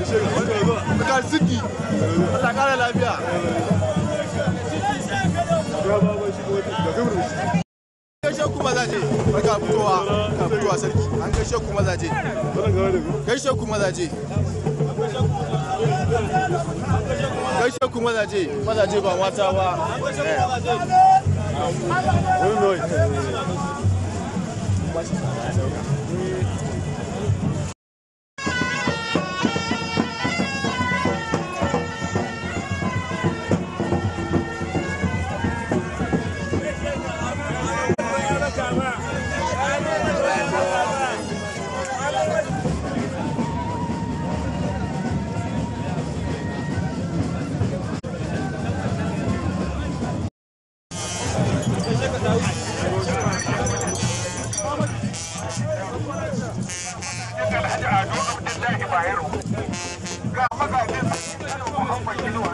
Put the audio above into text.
Ka siki. Allah kara lafiya. Gaishe ku mazaje, barka fitowa, ka fitowa sarki. An gaishe ku mazaje. Gaishe ku mazaje. Gaishe ku mazaje, mazaje ba mata ba. Alhaji Ado Abdullahi Bayero ga magajin Muhammad Inuwa.